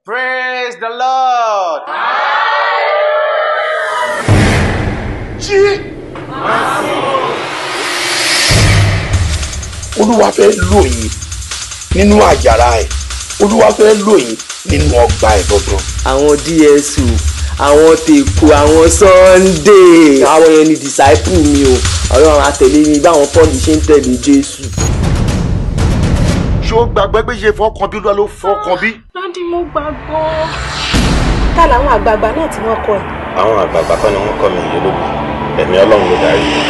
Praise the Lord. Jí. Olúwa fẹ́ lò yín nínú àjàrà ẹ̀. Olúwa fẹ́ lò yín nínú ọgbà ẹ̀ gangan. Àwọn DSO, àwọn tèkó, àwọn Sunday, àwọn yẹn ni disciple mi o. Ọlọ́run àtẹ̀lé mi báwọn Paul ṣe ń tẹ̀lé Jésù. Ṣé o gbàgbé pé ṣe fọkàn bí Olúwa ló fọkàn bí? Dádì, mo gbàgbọ́. Ta làwọn àgbààgbà náà tí wọ́n kọ́ ẹ? Àwọn àgbààgbà kan ni wọ́n kọ́ mi ìyẹlógún. Ẹ̀mí Ọlọ́run ló darí mi.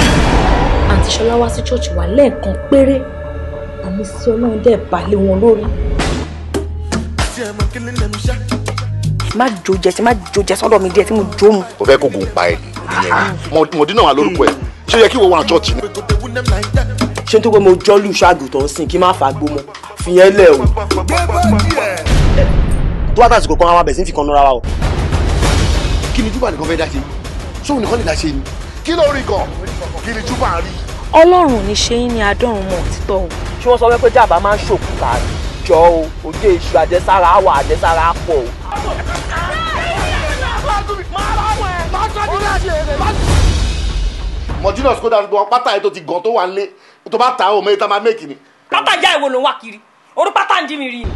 Àǹtí Ṣọlá wá sí ṣọ́ọ̀ṣì wa lẹ́ẹ̀kan péré. Àmì sí Ọlọ́run dẹ̀ bà lé wọn lórí. Má jó jẹ tí má jó jẹ sọ́dọ̀ mi díẹ̀ tí mo jó mu. O fẹ́ kó gùn pa ẹ̀ Mọ̀dínà wà lórúkọ ẹ̀. Ṣé ó yẹ kí ìwọ wà ṣọ́ọ̀ṣì ni? Ṣé tó pé mo jọ́lù ṣàgùtàn sìn kí n má fagbó mọ́? Fìyẹn lẹ̀ o. Tó bá tàsìkò kan, àwọn abẹ̀sí fi kan nura wa o. Kí ni Júbà nìkan fẹ́ dá ṣe? Ṣóun nìkan lè dá ṣe ni? Kí ló rí gan? Kí ni Júbà rí? Ọlọ́run ò ní ṣe yín ní adọ́run mọ́ òtítọ́ o. Ṣé wọ́n sọ wípé jàmbá máa ń ṣòkúta jọ o? Òde èṣù àjẹsára wà, àjẹsára pọ̀ o. Mọ̀dínà skoda gbọ́ pátá ẹ̀ tó ti gan tó wà nílé tó bá ta òun mẹ́ta máa mẹ́kì ni. Pátá já ìwo ló ń wá kiri, orí pátá ń dí mi rí ni.